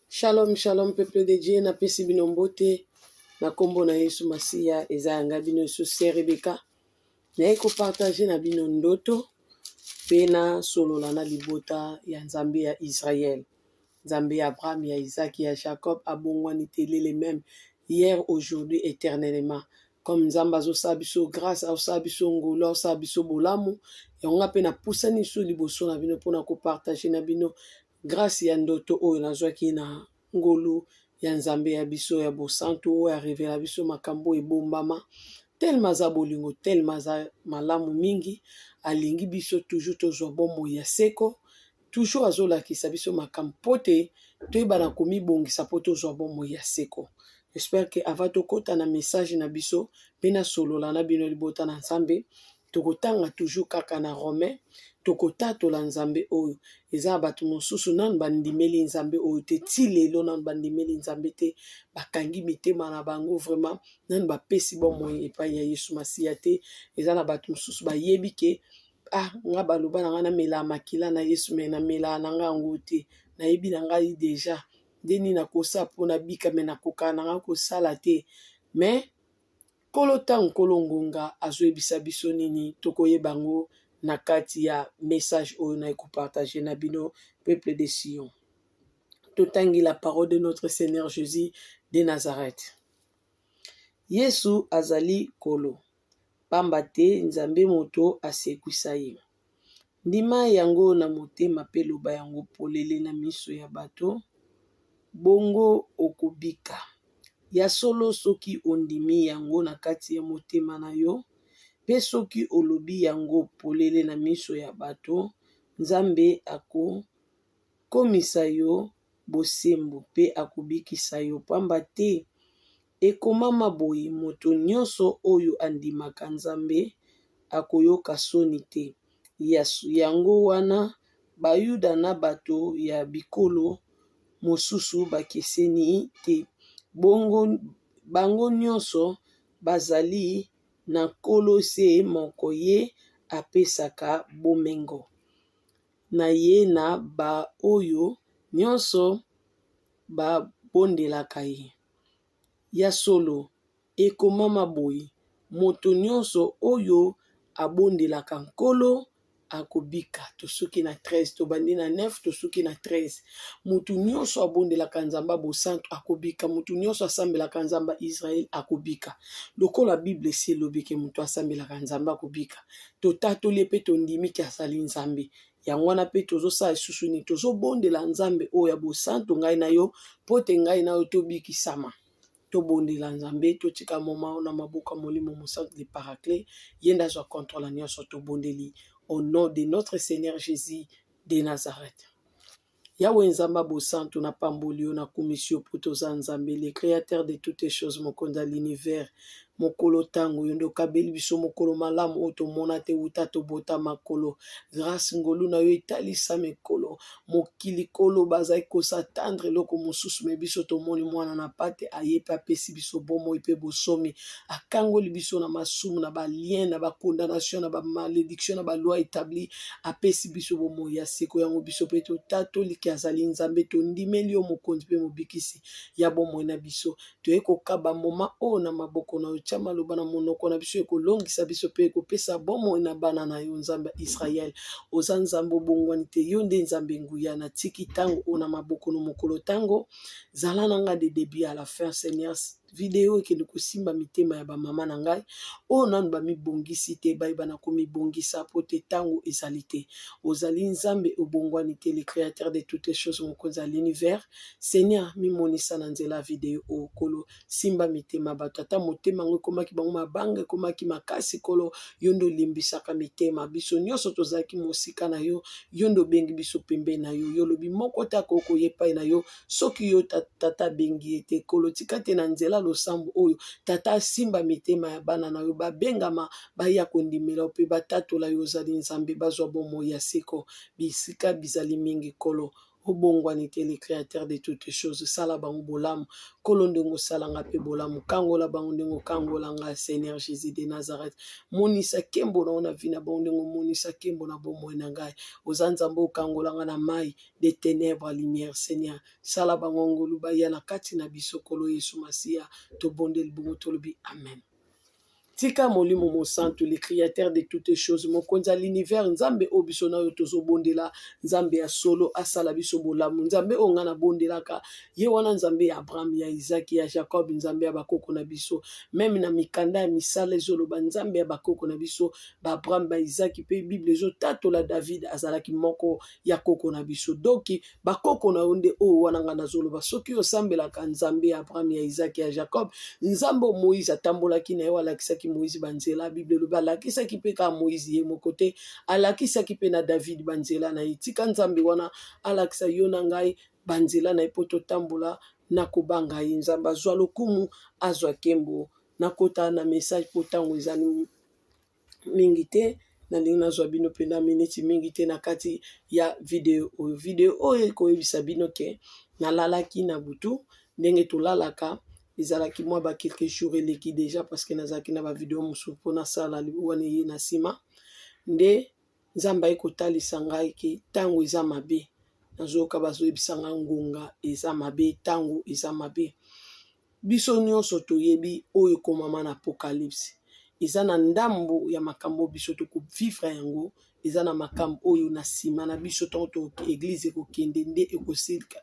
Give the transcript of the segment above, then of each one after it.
Shalom shalom peuple de Dieu, napesi bino mbote na kombo na Yesu Masiya. Eza ya ngai bino lisusu Sœur Rebecca, naye kopartage na bino ndoto mpe nasolola na libota ya Nzambe ya Israël, Nzambe ya Abraham, ya Isaac, ya Jacob. Abongwani te, il est le même hier, aujourd'hui, éternellement. Comme Nzambe azosala biso grâce, azosala biso ngolu, azosala biso bolamu, yango nga mpe napusani lisusu liboso na bino mpona kopartage na bino grâce ya ndoto oyo nazwaki na ngolu ya Nzambe ya biso ya bosantu, oyo arevela biso makambo ebombama. Telema aza bolingo, telema aza malamu mingi, alingi biso toujours tozwa bomoi ya seko. Toujours azolakisa biso makambo mpo te toyebana komibongisa mpo tozwa bomoi ya seko. J'espère que avant tokɔta na message na biso mpe nasolola na bino libota na Nzambe, tokotanga toujours kaka na Romain. Tokotatola Nzambe oyo eza na bato mosusu nanu bandimeli Nzambe oyo te. Ti lelo nanu bandimeli Nzambe te, bakangi mitema na bango, vraiment nanu bapesi bomoi epai ya Yesu Masiya te. Eza na bato mosusu bayebi ke ah, nga baloba na ngai namelaka makila na Yesu, mais namelaka na ngai yango te. Nayebi na ngai déjà nde nini nakosala mpona bika, mais nakokaka na ngai kosala te. Mais Nkolo ntango, Nkolo ngonga azoyebisa biso nini, tokoyeba yango na kati ya message oyo na ekopartage na bino, peuple de Sion. Totangi la parole de notre Seigneur Jésus de Nazareth. Yesu azali Nkolo, pamba te Nzambe moto asekwisa ye. Ndima yango na motema mpe loba yango polele na miso ya bato, bongo okobika. Ya solo, soki ondimi yango na kati ya motema na yo mpe soki olobi yango polele na miso ya bato, Nzambe akokomisa yo bosembo mpe akobikisa yo, pamba te ekomama boye: moto nyonso oyo andimaka Nzambe akoyoka soni te. Yango wana Bayuda na bato ya bikolo mosusu bakeseni te, bango nyonso bazali na Nkolo se moko. Ye apesaka bomengo na ye na baoyo nyonso babondelaka ye. Ya solo, ekomama boye: moto nyonso oyo abondelaka Nkolo akobika. Tosuki na 13, tobandi na 9, tosuki na 13. Motu nyonso abondelaka Nzambe ya bosantu akobika. Motu nyonso asambelaka Nzambe ya Israele akobika. Lokola Bible esi elobi ke moto asambelaka Nzambe akobika, totatoli mpe tondimi ke azali Nzambe. Yango wana mpe tozosala lisusu nini? Tozobondela Nzambe oyo ya bosantu, ngai na yo, mpo te ngai na yo tobikisama. Tobondela Nzambe, totika moma na maboko ya Molimo Mosantu, le Paraclet, ye nde azwa contrôle nyonso. Tobondeli au nom de notre Seigneur Jésus de Nazareth. Yawe Nzambe bosantu, napamboli yo, nakumisi yo mpo toza Nzambe, le créateur de toutes choses, mokonzi ya l'univers. Mokolo ntango yo nde okabeli biso mokolo malamu oyo tomona te wuta tobota makolo. Grâce, ngolu na yo etalisa mikolo mokili. Kolo, bazali kos'attendre eloko mosusu, mais biso tomoni mwana na pate aye mpe apesi biso bomoi mpe bosomi, akangoli biso na masumu, na balien, na bacondamnation, na bamalédiction, na baloi établie, apesi biso bomoi ya seko. Yango biso mpe totatoliki azali Nzambe. Tondimeli yo mokonzi mpe mobikisi ya bomoi na biso. Toye kokaba moma oyo na maboko na yo. Tia maloba na monoko na biso ekolongisa biso mpe ekopesa bomoi na bana na yo. Nzambe ya Israele, oza Nzambe obongwani te, yo nde Nzambe nguya. Natiki ntango oyo na maboko no. Mokolo ntango, zala na nga de début à la fin, Seigneur. Video ekende kosimba mitema ya bamama na ngai oyo nanu bamibongisi te, bayeba na komibongisa po te ntango ezali te. Ozali Nzambe obongwani te, le créateur de toutes choses, mokonzi ya l'univers. Seigneur, mimonisa na nzela ya video oyo. Kolo, simba mitema bato, ata motema yango ekomaki bango mabanga, ekomaki makasi. Kolo, yo nde olimbisaka mitema. Biso nyonso tozalaki mosika na yo, yo nde obengi biso pembeni na yo. Yo olobi moko te akoki koya epai na yo soki yo Tata abengi ye te. Kolo, tika te na nzela losambo oyo Tata asimba mitema ya bana na yo, babengama baya kondimela yo mpe batatola yo ozali Nzambe, bazwa bomoi ya seko. Bisika bizali mingi, Kolo. Obongwani te, le créateur de toutes choses. Sala bango bolamu, Nkolo, ndenge osala nga mpe bolamu. Kangola bango ndenge okangola nga, Seigneur Jésus de Nazareth. Monisa nkembo na yo na vie na bango ndenge omonisa nkembo na bomoi na ngai. Oza Nzambe okangola nga na mai de ténèbres à lumière, Seigneur. Sala bango ngolu baya na kati na biso, Nkolo Yesu Masiya. Tobondeli bongo, tolobi amen. Tika Molimo Mosantu, le créateur de toutes choses, mokonzi ya l'univers, Nzambe oyo biso na oyo tozobondela, Nzambe ya solo, asala biso bolamu. Nzambe oyo ngai nabondelaka ye wana, Nzambe ya Abraham, ya Isaki, ya Jacob, Nzambe ya bakoko na biso. Même na mikanda ya misala ezoloba Nzambe ya bakoko na biso, baAbraham, baIsaki, mpe Bible ezotatola David azalaki moko ya koko na biso. Donc bakoko na yo nde oyo wana ngai nazoloba. Soki osambelaka Nzambe ya Abraham, ya Isaki, ya Jacob, Nzambe oyo Moïse atambolaki na ye, alakisaki Moïse banzela. Bible elobi alakisaki mpe kaka Moïse ye moko te, alakisaki mpe na David banzela na ye. Tika Nzambe wana alakisa yo na ngai banzela na ye mpo totambola na kobanga ye. Nzambe azwa lokumu, azwa nkembo. Nakota na message mpo ntango ezali mingi te. Nalingi nazwa bino mpenza miniti mingi te na kati ya video oyo. Video oyo ekoyebisa bino ke nalalaki na butu ndenge tolalaka. Ezalaki mwa ba quelques jours eleki déjà, parce que nazalaki na bavideo mosusu mpo nasala wana eye na nsima. Nde Nzambe aye kotalisa ngai ke ntango eza mabe. Nazoyoka bazoyebisa ngai ngonga eza mabe, ntango eza mabe. Biso nyonso toyebi oyo ekomama na Apocalypse. Eza na ndambo ya makambo biso tokovivre yango. Eza na makambo oyo na nsima na biso, ntango to église ekokende, nde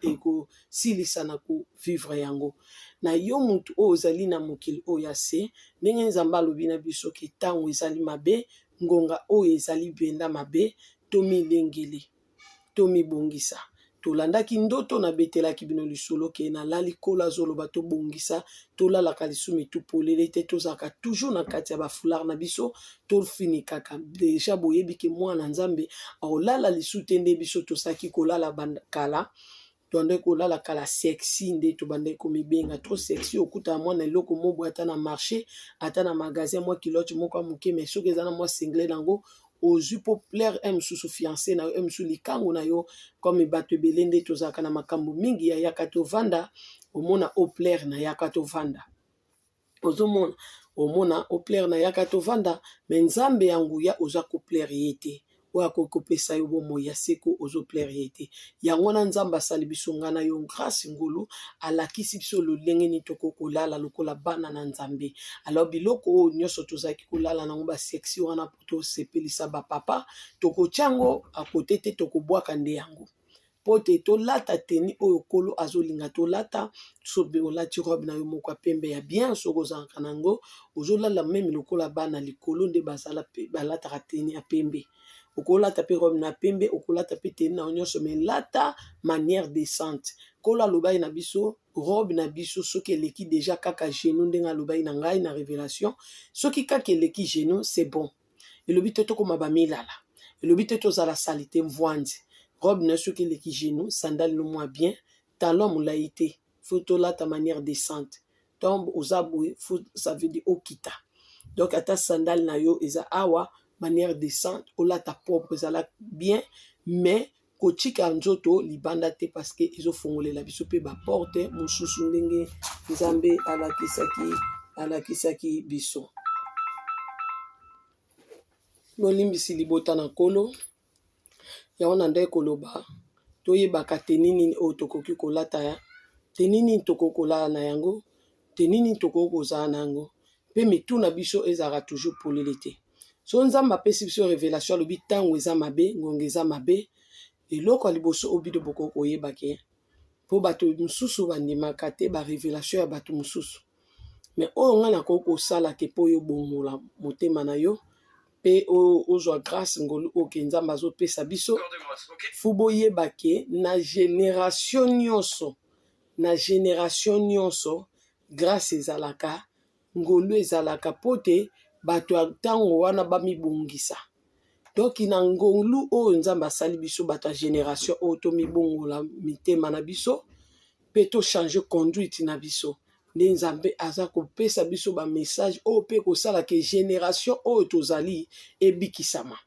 ekosilisa na kovivre yango. Na yo motu oyo ozali na mokili oyo ya se, ndenge Nzambe alobi na biso ke ntango ezali mabe, ngonga oyo ezali mpenza mabe, tomilengele, tomibongisa. Tolandaki ndoto nabetelaki bino lisolo ke nalali, Nkolo azoloba tobongisa, tolalaka lisusu mitu polele te, tozalaka toujours na kati ya bafoulard na biso, tofinikaka déjà. Boyebi ke mwana Nzambe akolala lisu te nde biso tosalaki kolala kala. Tobandaki kolala kala sexy, nde tobandaki komibenga trop sexy. Okutaka mwana eloko moko ata na marché, ata na magasin, mwa culotte moko ya moke, mais soki eza na mwa singlet nango, ozwi mpo plaire un mosusu fiancé na yo, un mosusu likango na yo. Comme bato ebele nde tozalaka na makambo mingi ya yaka tovanda, omona oplaire na yaka tovanda, ozomona, omona oplaire na yaka tovanda, mais Nzambe ya nguya oza koplaire ye te. Oyo akoki kopesa yo bomoi ya seko, ozoplaire ye te. Yango wana Nzambe asali biso, ngai na yo, grâce, ngolu, alakisi biso lolenge nini tokoki kolala lokola bana na Nzambe. Alors biloko oyo nyonso tozalaki kolala nango, basexy wana, po tosepelisa bapapa, tokotia yango akote te, tokobwaka nde yango mpo te tolata tenue oyo Nkolo azolinga tolata. Soki olati robe na yo moko ya pembe ya bien, soki ozalaka na yango, ozolala même lokola bana likolo nde bazala balataka tenue ya pembe, okolata mpe robe na pembe, okolata mpe tenue na yo nyonso, mais lata manière décente. Nkolo alobaki na biso, robe na biso soki eleki déjà kaka genou, ndenge alobaki na ngai na révélation, soki kaka eleki genou, c'est bon. Elobi te tokóma bamilala, elobi te tozala saleté mvwandi. Robe na yo soki eleki genou, sandale no mwa bien, talon molai te, faut tolata manière décente. Ntango oza boye, faut, ça veut dire okita. Donc ata sandale na yo eza awa, manière décente, olata propre, ezala bien, mais kotika nzoto libanda te, parce que ezofongolela biso mpe baporte mosusu ndenge Nzambe alakisaki biso. Bolimbisi, libota na Nkolo. Yango na ndenge koloba, toyebaka tenue nini oyo tokoki kolata, tenue nini tokoki kolala na yango, tenue nini tokoki kozala na yango, mpe mitu na biso ezalaka toujours polele te. So Nzambe apesi biso révélation, alobi ntango eza mabe, ngonga eza mabe. Eloko ya liboso oyo bino bokoki koyeba ke, mpo bato mosusu bandimaka te barévélation ya bato mosusu, mais oyo ngai nakoki kosala ke mpo oyo bongola motema na yo mpe ozwa grâce, ngolu oyo ke Nzambe azopesa biso, faut boyeba ke na génération nyonso, na génération nyonso, grâce ezalaka, ngolu ezalaka, mpo te bato ya ntango wana bamibongisa. Donc na ngolu oyo Nzambe asali biso, bato ya génération oyo, tomibongola mitema na biso mpe tochange conduite na biso. Nde Nzambe aza kopesa biso bamessage oyo mpe kosala ke génération oyo tozali ebikisama.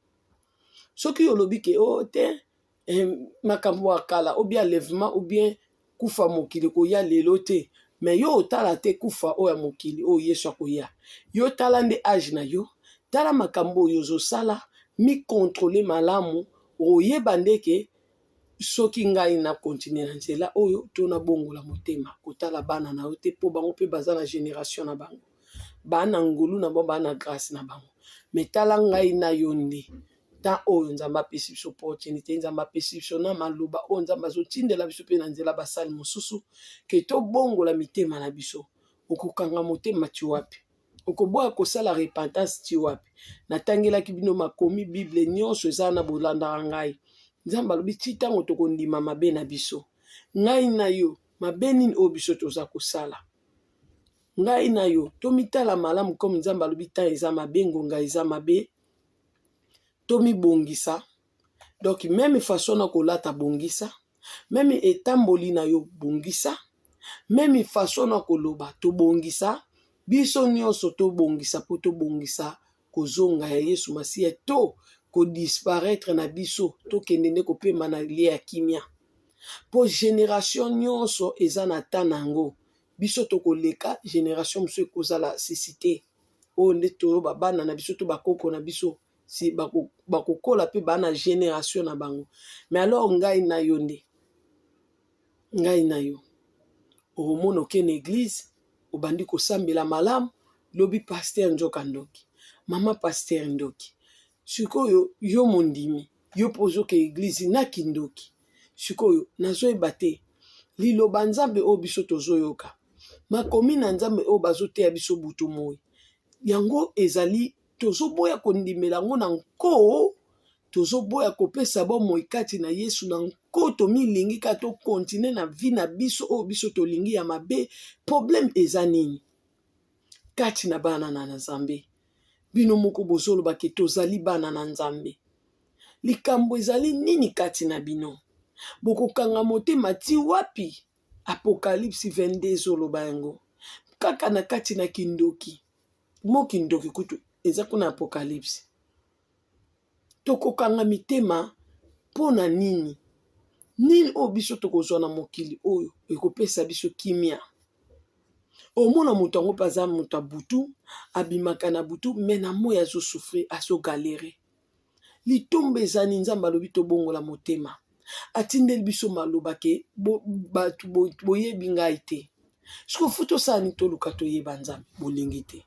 Soki olobi ke oyo te. Eh, makambo ya kala ou bien enlèvement ou bien kufa mokili koya lelo te, mais yo otala te kufa oyo ya mokili oyo Yesu akoya. Yo tala nde age na yo, tala makambo oyo ozosala, micontrole malamu, oyeba nde ke soki ngai na continue na nzela oyo to nabongola motema. Kotala bana na yo te, mpo bango mpe baza na generation na bango, baa na ngolu na bango, baa na grâce na bango. Mais tala ngai na yo nde temps oyo Nzambe apesi biso opportunité, Nzambe apesi biso na maloba oyo Nzambe azotindela biso mpe na nzela basali mosusu ke tobongola mitema na biso. Okokanga motema ti wapi? Okoboya kosala repentance ti wapi? Natangelaki bino makomi, Bible nyonso eza na bolandaka ngai. Nzambe alobi ti ntango tokondima mabe na biso. Ngai na yo, mabe nini oyo biso toza kosala? Ngai na yo tomitala malamu, comme Nzambe alobi temps eza mabe, ngonga eza mabe, tomibongisa. Donc même façon na kolata, bongisa. Même etamboli na yo, bongisa. Même façon na koloba, tobongisa. Biso nyonso tobongisa, mpo tobongisa kozonga ya Yesu Masiya to kodisparaître na biso, tokende nde kopema na lie ya kimia, mpo génération nyonso eza na temps na yango. Biso tokoleka, génération mosusu ekozala sisi te. Oyo nde toyoba bana na biso to bakoko na biso si bakokola mpe baa na génération na bango. Mais alors ngai na yo nde, ngai na yo, okomona oke na église, obandi kosambela malamu, lobi pasteur nzoka ndoki, mama pasteur ndoki. Sikoyo yo mondimi, yo mpo ozoka église na kindoki. Sikoyo nazoyeba te liloba Nzambe oyo biso tozoyoka, makomi na Nzambe oyo bazoteya biso butu moi, yango ezali tozoboya kondimela yango na nko, tozoboya kopesa bomoi kati na Yesu na nko, tomilingi kaka tokontinue na vie na biso oyo biso tolingi ya mabe. Problème eza nini kati na bana na Nzambe? Bino moko bozoloba ke tozali bana na Nzambe. Likambo ezali nini kati na bino? Bokokanga motema ti wapi? Apocalypse 22 ezoloba yango kaka na kati na kindoki. Mo kindoki kutu eza kuna Apocalypse. Tokokanga mitema mpo na nini? Nini oyo biso tokozwa na mokili oyo ekopesa biso kimia? Omona moto yango mpe aza moto ya butu, abimaka na butu, mais na moi azosouffrir, azogalere. Litomba eza nini? Nzambe alobi tobongola motema. Atindeli biso maloba ke bato boyebi ngai te. Sikoyo faut tosala nini? Toluka toyeba Nzambe. Bolingi te.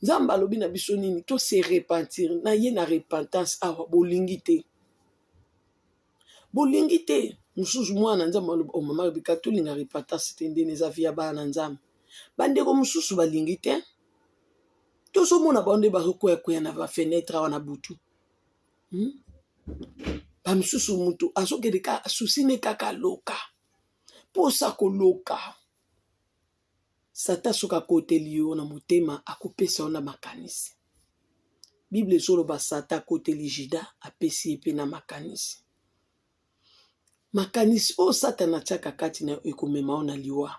Nzambe alobi na biso nini? Tose repentir na ye na repentance awa. Bolingi te, bolingi te. Mosusu mwana Nzambe aloba: "O mama Rebeka, tolinga repentance te." Ndeni eza vie ya bana na Nzambe. Bandeko mosusu balingi te. Tozomona bango nde bazokweyakweya na bafenêtre awa na butu, Bamisusu motu azokende ka susi ne kaka loka, mposa koloka. Satan soki akoteli yo na motema, akopesa yo na makanisi. Bible ezoloba Satan akoteli Juda, apesi ye mpe na makanisi. Makanisi oyo Satana atiaka kati na yo ekomema yo na liwa.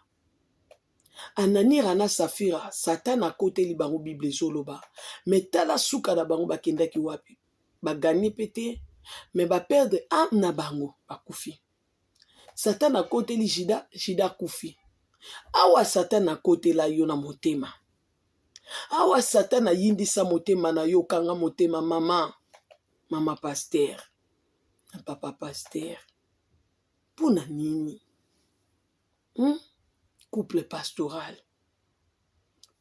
Ananira na Safira, Satana akoteli bango, Bible ezoloba. Mais tala suka na bango, bakendaki wapi? Bagagner mpe te, mais baperdre âme na bango, bakufi. Satana akoteli Juda, Juda akufi. Awa Satana akotela yo na motema, awa Satana ayindisa motema na yo, okanga motema. Mama, mama pasteur na papa pasteur, mpona nini, Couple pastoral,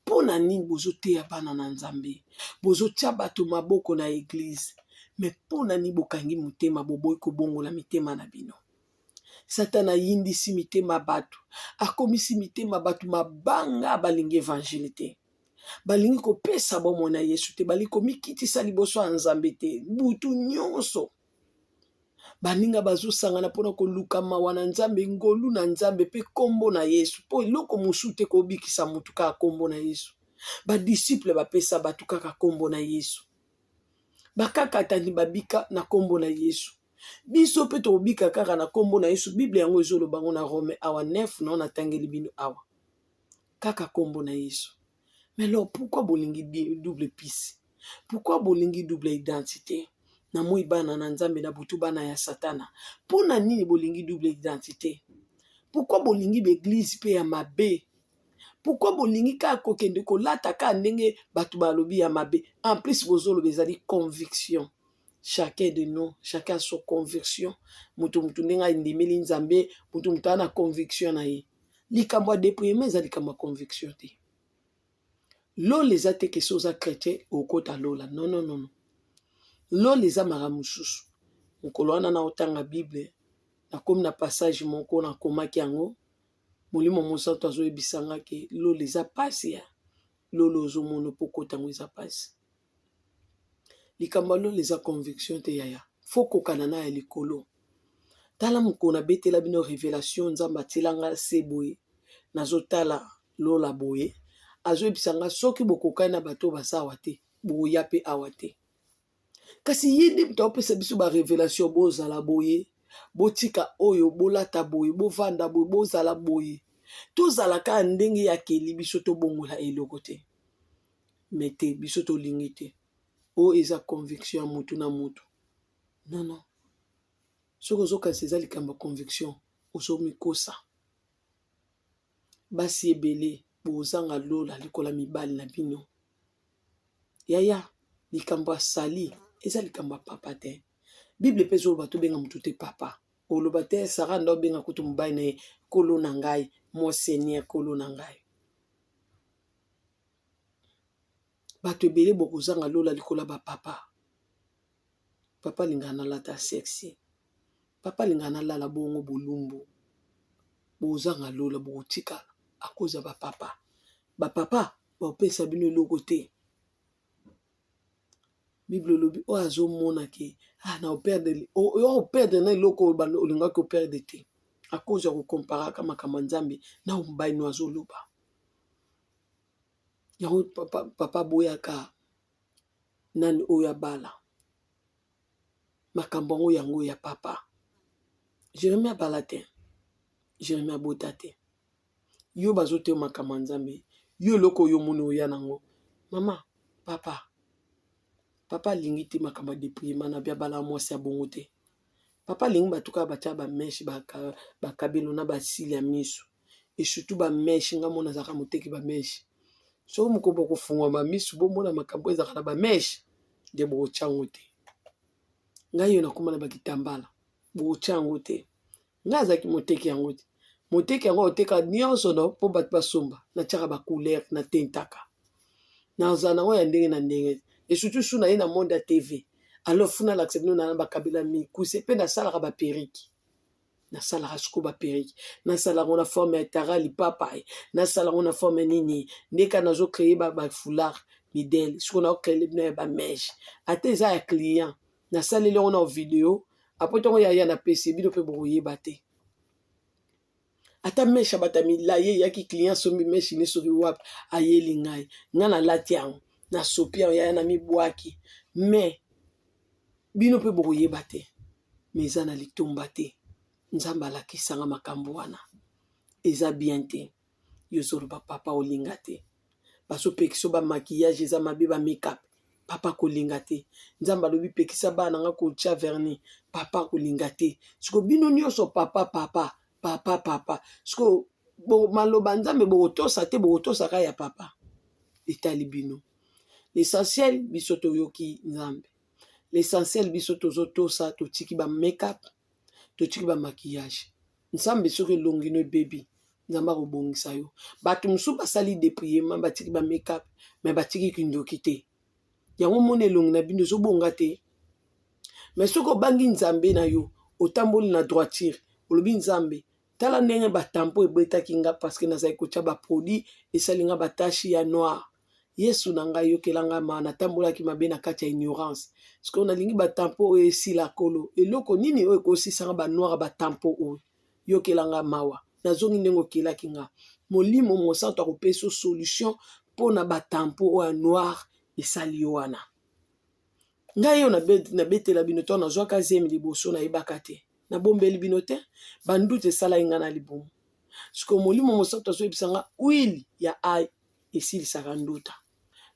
mpo na nini bozoteya bana na Nzambe, bozotia bato maboko na église, mais mpo na nini bokangi motema, boboyi kobongola mitema na bino? Satana ayindisi mitema bato, akomisi mitema bato mabanga. Balingi évangile te, balingi kopesa bomoi na Yesu te, balingi komikitisa liboso ya Nzambe te. Butu nyonso baninga bazosangana mpona koluka mawa na Nzambe, ngolu na Nzambe mpe nkombo na Yesu, mpo eloko mosusu te kobikisa motu kaka nkombo na Yesu. Badisciple bapesa bato kaka nkombo na Yesu, bakakatani babika na nkombo na Yesu. Biso mpe tokobika kaka na nkombo na Yesu. Bible yango ezoloba yango na Rome awa 9 na natangeli bino awa, kaka nkombo na Yesu. Mais alors pourquoi bolingi double piste? Pourquoi bolingi double identité? Na moi bana na Nzambe, na butu bana ya Satana. Mpo na nini bolingi double identité? Pourquoi bolingi baeglise mpe ya mabe? Pourquoi bolingi kaka kokende kolata kaka ndenge bato balobi ya mabe? En plus bozoloba ezali conviction. Chacun de nous, chacun a son conviction. Moto moto ndenge andimeli Nzambe, moto moto aza na conviction na ye. Likambo ya dépouillement eza likambo ya conviction te. Lola eza te ke soki oza chretien okota lola. Non, non, non, non. Lola eza makambo mosusu. Mokolo wana naotanga Bible, nakomi na passage moko nakomaki yango, Molimo Mosantu azoyebisa nga ke lola eza pasi ya lola ozomona po okota yango eza pasi. Likambo ya lola eza conviction te yaya. Faut kokana na ya likolo. Tala mokolo nabetela bino revelation Nzambe atiela nga se boye, nazotala lola boye, azoyebisa nga soki bokokani na bato oyo baza awa te, bokoya pe awa te. Kasi ye nde moto apesa biso ba revelation, bozala boye, botika oyo, bolata boye, bovanda boye, bozala boye. Tozala kaka ndenge ye akeli biso, tobongola eloko te. Mais te, biso tolingi te. Oyo eza conviction ya mutu na mutu. Non, non. Soki ozokanisa eza likambo ya conviction, ozomikosa. Basi ebele bozanga lola likola mibali na bino. Yaya, likambo ya sali eza likambo ya papa te. Bible pe ezoloba tobenga mutu te papa. Oloba te Sarah nde obenga kutu mobali na ye kolo na ngai, mon seigneur kolo na ngai. Bato ebele bokozanga lola likola ba papa. Papa alingaka nalata sexy. Papa alingaka nalala bongo bolumbu. Bozanga lola bokotikala akoza ba papa. Ba papa bakopesa bino eloko te. Bible elobi oyo azomona ke ah, na operdre, oyo operdre na eloko oyo olingaki operdre te. À cause ya kokomparaka makambo ya Nzambe na mobali no azoloba. Yango papa, papa aboyaka nani oyo abala. Makambo yango yango ya papa. Jeremie abala te. Jeremie abota te. Yo bazoteyo makambo ya Nzambe. Yo eloko oyo omoni oya nango. Mama, papa. Papa alingi te makambo ya dépouillement na bia bala mwasi ya bongo te. Papa alingi bato kaka batia ba mèche, ba kabelo na ba cils ya miso. Et surtout ba mèche, nga mona azalaka moteki ba mèche. Soki mokolo bokofungwama miso bomona makambo ezalaka na ba mèche, nde bokotia yango te. Ngai oyo nakoma na ba kitambala, bokotia yango te. Ngai azalaki moteki yango te. Moteki yango oteka nyonso no mpo bato basomba. Natiaka ba couleur, na tentaka. Nazala nango ya ndenge na ndenge. Et surtout su na ye na monde ya TV. Alors funa lakisa bino na bakabela mikuse mpe nasalaka ba perruque. Nasalaka sikoyo ba perruque. Nasala yango na forme ya tara lipapai. Nasala yango na forme nini. Ndeka nazo créer ba foulard midele. Sikoyo na créer bino ya ba mèche. Ata eza ya client. Nasaleli yango na video. Après ntango ya ya na pesi bino mpe bokoyeba te. Ata mèche ya bato ya milayi eyaki client asombi mèche ne soki wapi ayeli ngai. Ngai nalati yango. Nasopi yango yaya na mibwaki. Mais bino mpe bokoyeba te. Mais eza na litomba te. Nzambe alakisanga makambo wana. Eza bien te. Yo ozoloba papa olinga te. Bazopekisa ba maquillage eza mabe ba make-up. Papa kolinga te. Nzambe alobi pekisa bana nga kotia vernis. Papa kolinga te. Siko bino nyonso papa papa papa papa. Siko maloba Nzambe bokotosa te, bokotosa kaka ya papa. Etali bino. L'essentiel biso toyoki Nzambe. L'essentiel biso tozotosa, totiki ba make-up, totiki ba maquillage. Nzambe soki elongi no ebebi, Nzambe akobongisa yo. Bato mosusu basali dépouillement, batiki ba make-up, mais batiki kindoki te. Yango mona elongi na bino ezobonga te. Mais soki obangi Nzambe na yo, otamboli na droiture, olobi Nzambe, tala ndenge ba tampon ebetaki nga parce que nazali kotia ba produit esali nga ba tache ya noir. Yesu na ngai yokela nga ma natambolaki mabe na kati ya ignorance. Sikoyo nalingi ba tampon oyo esila kolo. Eloko nini oyo ekosisa nga ba noir ba tampon oyo? Yokela nga mawa. Nazongi ndenge okelaki nga. Molimo mosantu akopesa solution mpona ba tampon oyo ya noir esali yo wana. Ngai oyo nabetela bino to nazwaka zemi liboso nayebaka te. Nabombeli bino te, banduta esalaki nga na libumu. Sikoyo molimo mosantu azoyebisa nga huile ya ail esilisaka nduta.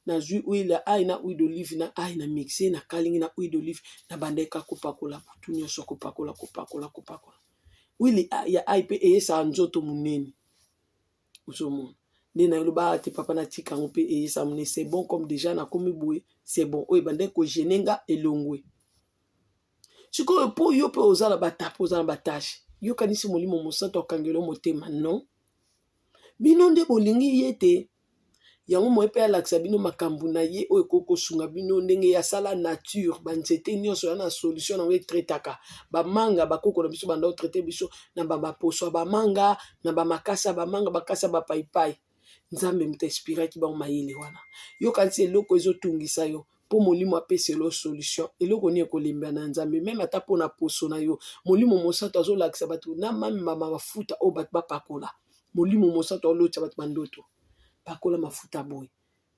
Nazwi huile ya ail na huile d'olive na ail na mixe, na kalingi na huile d'olive, na bandaki kaka kopakola butu nyonso, kopakola, kopakola, kopakola. Huile ya ail mpe eyesaka nzoto monene. Ozomona nde naloba ah, te papa, natika yango mpe eyesa monene. C'est bon, comme déjà nakomi boye, c'est bon. Oyo ebandaki kogêner nga elongwe. Sikoyo mpo yo mpe oza na batape, oza na batache, yokanisi Molimo Mosantu akangela motema? Non, bino nde bolingi ye te. Yango moye mpe alakisa bino makambo na ye oyo ekoki kosunga bino, ndenge asala nature, banzete nyonso ya na solution nango etraitaka bamanga. Bakoko na biso banda otraiter biso na baposo ya bamanga, na bamakasa ya bamanga, bakasa ya bapaipai. Nzambe moto inspiraki bango mayele wana. Yokanisi eloko ezotungisa yo mpo Molimo apesela yo solution, eloko nini ekolemba na Nzambe? Même ata mpona poso na yo, Molimo Mosantu azolakisa bato na mamema mafuta oyo bato bapakola. Molimo Mosantu alotisa bato bandoto: pakola mafuta boye,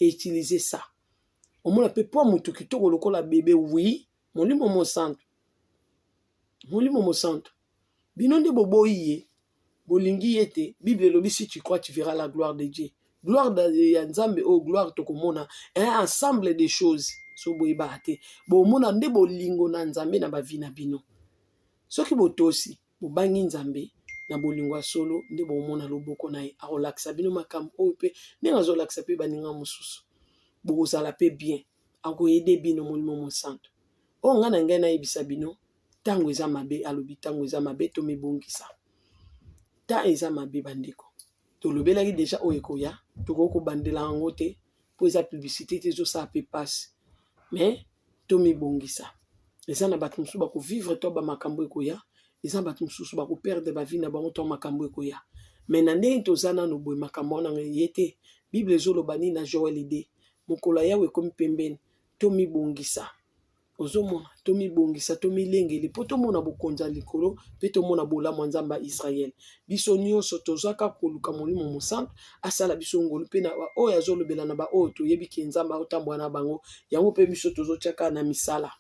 utiliser ça, omona mpe mpo motu kitoko lokola bebe. Oui, Molimo Mosantu, Molimo Mosantu, bino nde boboyi ye, bolingi ye te. Bible elobi: "Si tu crois, tu verras la gloire de Dieu." Gloire ya Nzambe oyo, gloire tokomona un ensemble de choses. So boyebaka te, bomona nde bolingo na Nzambe na bavie na bino. Soki botosi, bobangi Nzambe na bolingo ya solo, nde bomona loboko na ye. Akolakisa bino makambo oyo mpe ndenge azolakisa mpe baninga mosusu, bokozala mpe bien. Akoaider bino Molimo Mosantu. Oyo ngai na ngai nayebisa bino, ntango eza mabe, alobi ntango eza mabe, tomibongisa. Ta eza mabe, bandeko, tolobelaki déjà oyo ekoya. Tokoki kobandela yango te mpo eza publicité te, ezosala mpe mpasi, mais tomibongisa. Eza na bato mosusu bakovivre to bamakambo ekoya, eza bato mosusu bakoperdre bavie na bango to makambo ekoya. Mais na ndenge toza nano boye, makambo wana ye te. Bible ezoloba nini na Joel 2? Mokolo ya Yawe ekomi pembeni, tomibongisa. Ozomona, tomibongisa, tomilengeli mpo tomona bokonzi ya likolo mpe tomona bolamu ya Nzambe ya Israele. Biso nyonso tozwaka koluka Molimo Mosantu asala biso ngolu mpe na oyo azolobela na baoyo toyebi ke Nzambe aotambola na bango. Yango mpe biso tozotiaka na misala,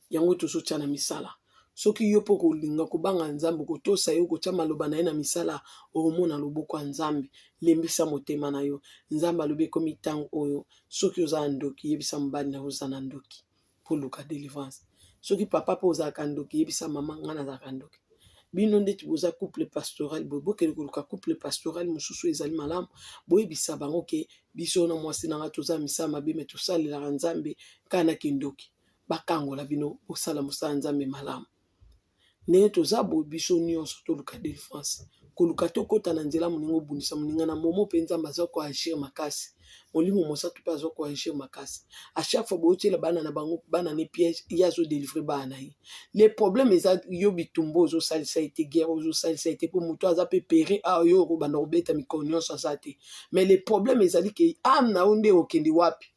yango tozotia na misala. Soki yo mpo kolinga kobanga Nzambe, kotosa ye, kotia maloba na ye na misala, okomona loboko ya Nzambe. Lembisa motema na yo. Nzambe alobi ekomi ntango oyo. Soki oza na ndoki, yebisa mobali na yo oza na ndoki mpo luka délivrance. Soki papa mpe ozalaka ndoki, yebisa mama: "Ngai nazalaka ndoki." Bino ndeti boza couple pastoral boye, bokende koluka couple pastoral mosusu ezali malamu. Boyebisa bango ke biso na mwasi na nga toza misala mabe, mais tosalelaka Nzambe kaka na kindoki. Bakangola bino, bosala mosala Nzambe malamu. Ndenge toza boye, biso nyonso toluka délivrance. Koluka tokɔta na nzela moninga, obundisa moninga na momo mpe Nzambe aza koagir makasi, Molimo Mosantu mpe aza koagir makasi. À chaque fois boyotiela bana na bango, bana ne piège, ye azodélivrer bana na ye. Le problème eza yo, bitumba ozosalisa ye te, guerre ozosalisa ye te, mpo moto aza mpe pere awa, yo okobanda kobeta mikolo nyonso aza te. Mais le problème ezali ke âme na yo nde okende wapi?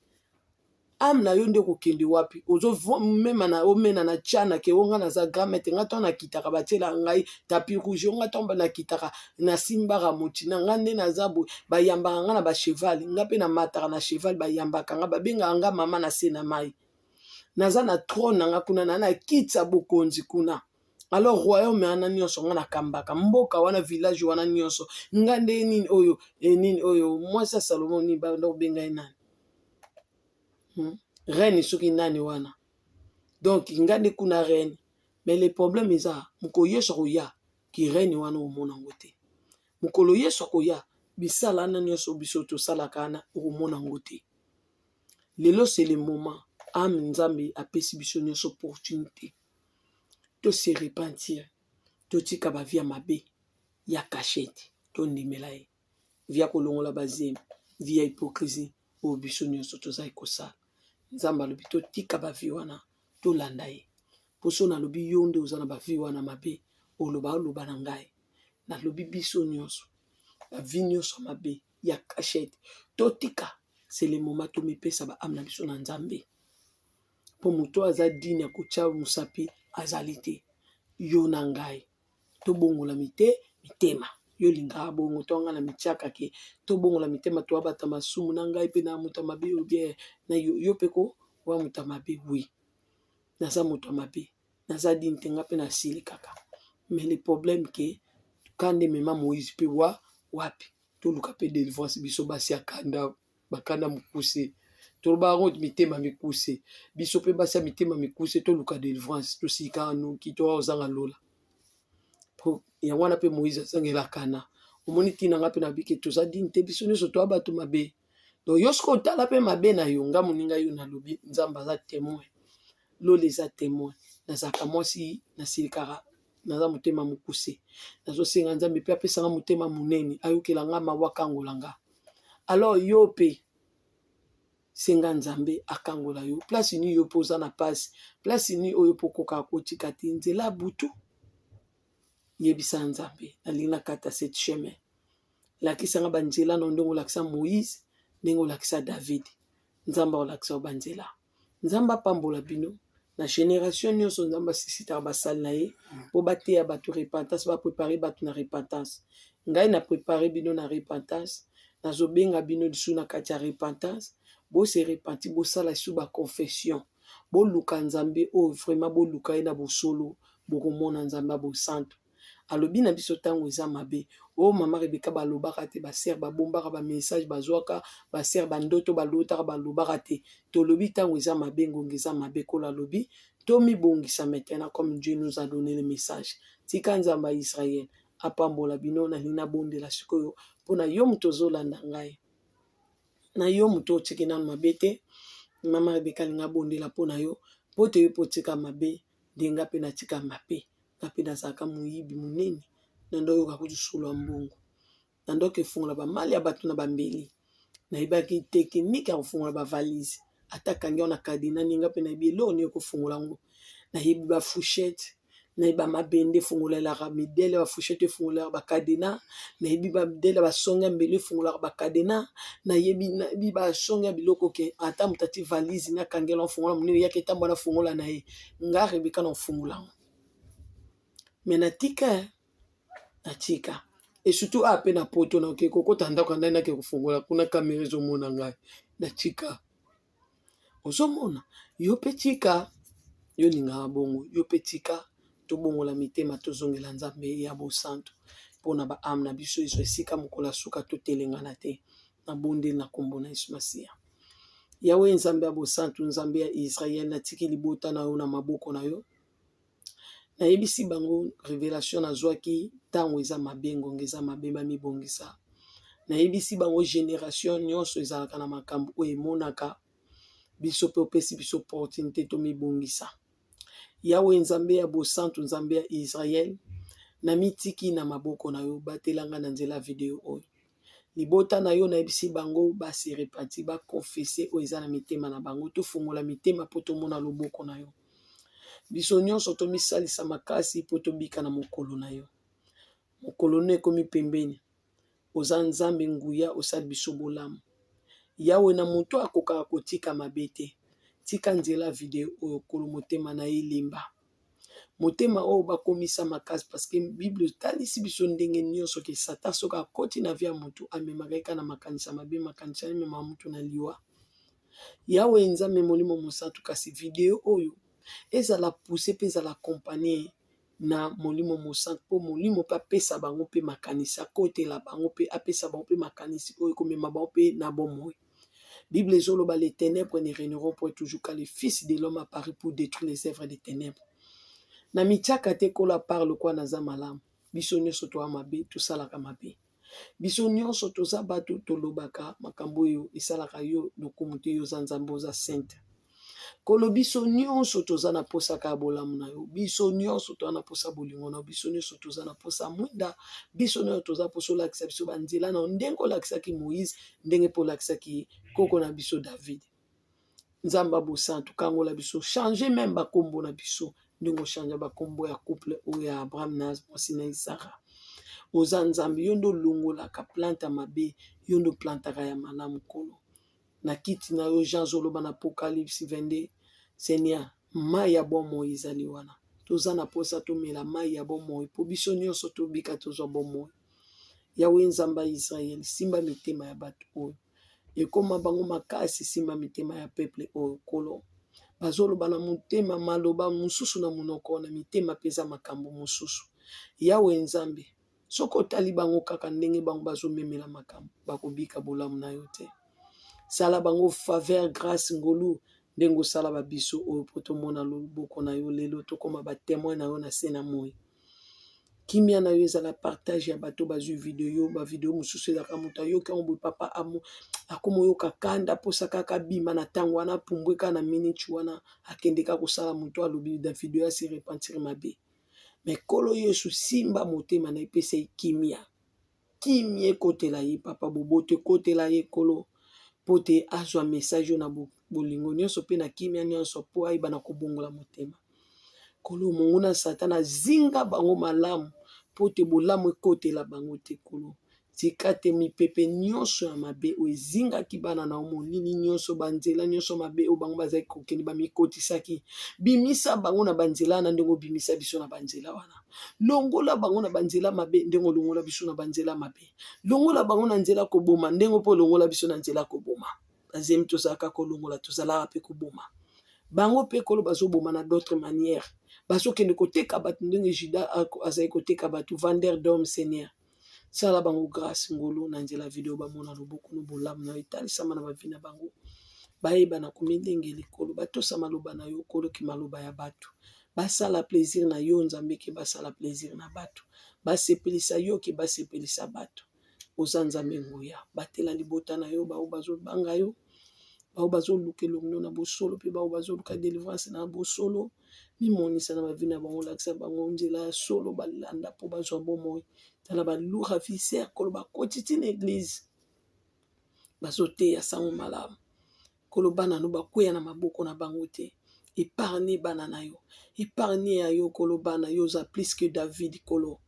Âme na yo nde okokende wapi? Ozomema na omena na tiana ke o nga naza grand maître, nga ntango nakitaka batiela ngai tapis rouge, o nga ntango nakitaka nasimbaka moti na nga, nde naza boye, bayambaka nga na bacheval, nga mpe namataka na cheval, bayambaka nga, babengaka nga mama na se na mai, naza na trône na nga kuna, na kiti ya bokonzi kuna. Alors royaume wana nyonso nga nakambaka, mboka wana, village wana nyonso nga nde nini oyo nini oyo mwasi ya Salomo nini banda kobenga ye nani? Reine soki nani wana. Donc nga nde kuna reine. Mais le problème eza mokolo Yesu akoya, ki reine wana omona yango te. Mokolo Yesu akoya, bisala wana nyonso biso tosalaka wana, okomona yango te. Lelo c'est le moment. Âme, Nzambe apesi biso nyonso opportunité to se repentir, totika bavie ya mabe ya cachette, tondimela ye, vie ya kolongola bazemi, vie ya hypocrisie oyo biso nyonso tozali kosala. Nzambe alobi totika bavie wana, tolanda ye. Mpo so nalobi yo nde oza na bavie wana mabe, oloba oloba na ngai. Nalobi biso nyonso, bavie nyonso mabe ya cachette totika. C'est le moment tomipesa baâme na biso na Nzambe, mpo moto aza digne ya kotia mosapi azali te. Yo na ngai tobongola mitema. Yo olingaka bongo to nga na mitiaka ke tobongola mitema, toabata masumu na ngai mpe na moto ya mabe oyo bien na yo, yo mpe ko wa moto ya mabe. Oui, naza moto ya mabe, naza digne te, nga mpe nasili kaka. Mais le problème ke kanda emema Moïse mpe wa wapi? Toluka mpe délivrance, biso basi ya kanda. Bakanda mokuse, toloba yango mitema mikuse. Biso mpe basi ya mitema mikuse, toluka délivrance, tosikaka noki, toya kozanga lola. Po yango wana mpe Moïse azangelaka na omoni ntina. Nga mpe nabiki, toza dini te, biso nyonso toya bato mabe. Donc yo soki otala mpe mabe na yo, nga moninga yo nalobi, Nzambe aza témoin, lola eza témoin. Nazalaka mwasi nasilikaka, naza motema mokuse. Nazosenga Nzambe mpe apesanga motema monene, ayokela nga mawa, akangola nga. Alors yo mpe senga Nzambe akangola yo. Place nini yo mpe oza na pasi? Place nini oyo mpo okokaka kotika te nzela butu? Yebisa Nzambe: nalingi nakata cette chemin, lakisanga banzela na ndenge olakisa Moïse, ndenge olakisa David. Nzambe akolakisa yo banzela. Nzambe apambola bino na génération nyonso. Nzambe asisitaka basali na ye mpo bateya bato repentance, baprépare bato na repentance. Ngai na prépare bino na repentance, nazobenga bino lisusu na kati ya repentance. Bose repentir, bosala lisusu baconfession, boluka Nzambe oyo vraiment, boluka ye na bosolo, bokomona Nzambe ya bosantu. Alobi na biso ntango eza mabe. Oyo mama Rebeka balobaka te, basœur babombaka bamessage bazwaka, basœur bandoto balotaka balobaka te. Tolobi ntango eza mabe, ngonga eza mabe. Kolo alobi tomibongisa maintenant comme Dieu nous a donné le message. Tika Nzambe ya Israel apambola bino. Nalingi nabondela sikoyo mpona yo moto ozolanda ngai, na yo moto otiki nano mabe te. Mama Rebeka alingi abondela mpona yo, mpo te yo mpo otika mabe ndenge mpe natika mabe. Nga mpe nazalaka moyibi monene, na ndo oyoka kutu solo ya mbongo, na ndoki efungola bamali ya bato na bambeli. Nayebaki technique ya kofungola bavalise, ata kangi yango na cadenas, ninga mpe nayebi eloko nini kofungola yango. Nayebi bafourchette, nayebi bamabende efungolelaka midele, bafourchette efungolelaka bacadenas, nayebi bamidele, basonge ya mbeli efungolaka bacadenas, nayebi basonge ya biloko ke ata moto ati valise nakangela, ofungola monene yaki etambola, nafungola na ye. Nga Rebeka na ofungola yango, me natika, natika. Et surtout awa mpe na Poto, nakoki kokota ndako ya ndai, nake kofungola kuna, kamera ezomona ngai. Natika. Ozomona, yo mpe tika, yo olingaka bongo, yo mpe tika. Tobongola mitema, tozongela Nzambe ya bosantu mpona baâme na biso ezwa esika mokolo ya suka, totelengana te. Nabondeli na nkombo na Yesu Masiya. Yawe Nzambe ya bosantu, Nzambe ya Israel, natiki libota na yo na maboko na yo. Nayebisi bango révélation nazwaki: ntango eza mabe, ngonga eza mabe, bamibongisa. Nayebisi bango génération nyonso ezalaka na makambo oyo emonaka. Biso mpe opesi biso opportunité tomibongisa. Yawe Nzambe ya bosantu, Nzambe ya Israel, namitiki na maboko na yo, batelanga na nzela video oyo. Libota na yo, nayebisi bango base repentir, baconfesser oyo eza na mitema na bango. Tofungola mitema mpo tomona loboko na yo. Biso nyonso tomisalisa makasi mpo tobika na mokolo na yo. Mokolo no ekomi pembeni. Oza Nzambe nguya, osali biso bolamu. Yawe, na moto akokaka kotika mabe te, tika nzela video oyo, kolo motema na ye elemba, motema oyo bakomisa makasi, parce que Bible etalisi biso ndenge nyonso ke Satan soki akoti na vie ya motu, amemaka ye kaka na makanisi ya mabe, makanisi amemaka motu na liwa. Yawe Nzambe Molimo Mosantu, kasi video oyo ezala pousse mpe ezala accompagne na Molimo Mosantu, mpo Molimo mpe apesa bango mpe makanisi, akotela bango mpe apesa bango mpe makanisi oyo ekomema bango mpe na bomoi. Bible ezoloba: les ténèbres ne régneront point toujours, car le Fils de l'homme apparaît pour détruire les œuvres des ténèbres. Na mitiaka te kola par lokwa naza malamu. Biso nyonso toya mabe, tosalaka mabe. Biso nyonso toza bato, tolobaka makambo oyo esalaka yo lokumu te. Yo oza Nzambe, oza sainte. Kolo, biso nyonso toza na posa kaka bolamu na yo. Biso nyonso toza na posa bolingo na yo. Biso nyonso toza na posa mwinda. Biso nyonso toza posa olakisa biso banzela na yo, ndenge olakisaki Moïse, ndenge mpe olakisaki koko na biso David. Nzambe abosantu, kangola biso, change même bakombo na biso ndenge ochange bakombo ya couple oyo ya Abraham na mwasi na Isara. Oza Nzambe, yo nde olongolaka plante ya mabe, yo nde oplantaka ya malamu. Kolo, na kiti na yo, Jean azoloba na Apocalypse 22, Seigneur, mai ya bomoi ezali wana. Toza na mposa tomela mai ya bomoi mpo biso nyonso tobika, tozwa bomoi. Yawe Nzambe ya Israele, simba mitema ya bato oyo ekóma bango makasi, simba mitema ya peuple oyo. Kolo, bazoloba na motema maloba mosusu na monoko, na mitema mpe eza makambo mosusu. Yawe Nzambe, soki otali bango kaka ndenge bango bazomemela makambo, bakobika bolamu na yo te. Sala bango faveur, grâce, ngolu ndenge osala ba biso oyo mpo tomona loboko na yo lelo, tokoma ba témoin na yo na se na moi. Kimia na yo ezala partage ya bato bazwi video. Bavideo mosusu ezalaka moto ayoki yango boye, papa akoma oyoka kanda, mposa kaka abima na ntango wana, apumbwe kaka na minute wana, akende kaka kosala moto alobi na video ase repentir mabe. Me Nkolo Yesu, simba motema na epesa ye kimia. Kimia ekotela ye, papa, boboto ekotela ye, Nkolo, mpo te azwa message oyo na bolingo nyonso mpe na kimia nyonso, mpo ayeba na kobongola motema. Nkolo, monguna Satana azinga bango malamu mpo te bolamu ekotela bango te. Nkolo, tika te mipepe nyonso ya mabe oyo ezingaki bana na yo, molili nyonso, banzela nyonso mabe oyo bango bazalaki kokende, bamikotisaki, bimisa bango na banzela wana ndenge obimisa biso na banzela wana. Longola bango na banzela mabe ndenge olongola biso na banzela mabe. Longola bango na nzela koboma ndenge mpo olongola biso na nzela koboma. Bazemi tozalaka kolongola, tozalaka mpe koboma bango mpe. Kolo, bazoboma na d'autres manières, bazokende koteka bato ndenge Juda azali koteka bato, vendeur d'homme. Seigneur, sala bango grâce, ngolu na nzela video, bamona loboko no, bolamu na yo etalisama na bavi na bango, bayeba na komilenge likolo, batosa maloba na yo, koloki maloba ya bato, basala plaisir na yo Nzambe ke basala plaisir na bato, basepelisa yo ke basepelisa bato. Oza Nzambe nguya, batela libota na yo, bao bazobanga yo, bao bazoluka elongi na bosolo mpe bao bazoluka délivrance na bosolo. Mimonisa na bavi na bango, olakisa bango nzela ya solo balanda mpo bazwa bomoi. Tala baloups ravisseurs, Kolo, bakoti ntina église, bazoteya sango malamu. Kolo, bana no bakweya na maboko na bango te. Épargne bana na yo, épargne ya yo. Kolo, bana yo, oza plus que David. Kolo,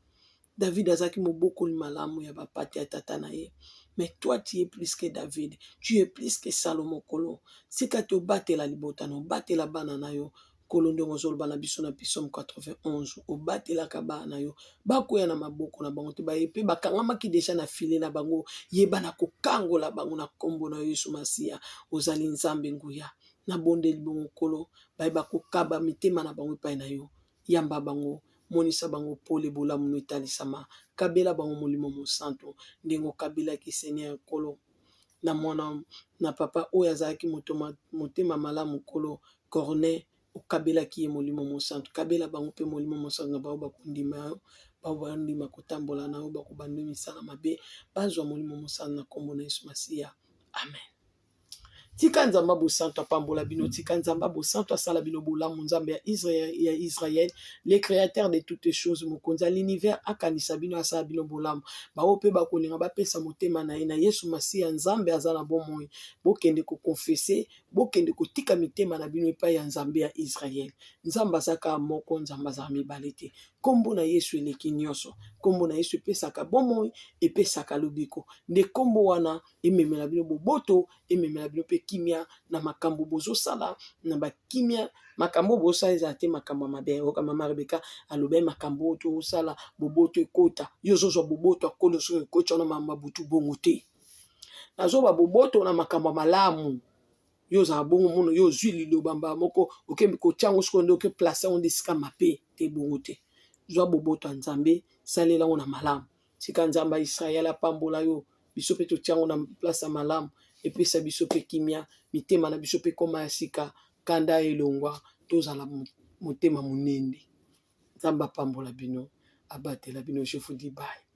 David azalaki mobokoli malamu ya bapate ya tata na ye, mais toi, tu es plus que David, tu es plus que Salomo. Kolo, sika te obatela libota na, obatela bana na yo. Nkolo, ndenge ozoloba na biso na Psaume 91, obatelaka bana na yo, bakwea na maboko na bango te. Baye mpe bakangamaki déjà na filet na bango, yeba na kokangola bango na nkombo na Yesu Masiya. Ozali Nzambe nguya. Nabondeli bongo, Nkolo, bayeba kokaba mitema na bango epai na yo. Yamba bango, monisa bango pole, bolamu no etalisama. Kabela bango Molimo Mosantu ndenge okabelaki, Seigneur Nkolo, na mwana na papa oyo azalaki moto motema malamu, Nkolo, Corneille, okabelaki ye Molimo Mosantu. Kabela bango mpe Molimo Mosantu na bao bakondima yo, bao bandima kotambola na yo, bakobanda misala mabe, bazwa Molimo Mosantu na nkombo na Yesu Masiya. Amen. Tika Nzambe bosantu apambola bino. Tika Nzambe bosantu asala bino bolamu. Nzambe ya Israel, ya Israel, le créateur de toutes choses, mokonzi ya l'univers, akanisa bino, asala bino bolamu. Bao mpe bakolinga bapesa motema na ye na Yesu Masiya, Nzambe aza na bomoi, bokende koconfesser, bokende kotika mitema na bino epai ya Nzambe ya Israel. Nzambe aza kaka moko, Nzambe azala mibale te. Nkombo na Yesu eleki nyonso. Nkombo na Yesu epesaka bomoi, epesaka lobiko. Nde nkombo wana ememela bino boboto, ememela bino mpe kimia na makambo bozosala na bakimia. Makambo oyo bozosala ezala te makambo ya mabe. Oyoka mama Rebeka alobi makambo oyo tozosala, boboto ekota. Yo ozozwa boboto ya Nkolo soki ekoti wana makambo ya butu bongo te. Nazoba boboto na makambo ya malamu. Yo ozala bongo mono, yo ozwi liloba mbala moko, okembi kotia yango sikoyo nde oke place yango nde esika mabe te. Bongo te. Zwa boboto ya Nzambe, salela yango na malamu. Tika Nzambe ya Israel apambola yo. Biso mpe totia yango na place ya malamu, epesa biso mpe kimia, mitema na biso mpe koma ya sika, kanda elongwa, tozala motema monene. Nzambe apambola bino, abatela bino. Je vous dis bye.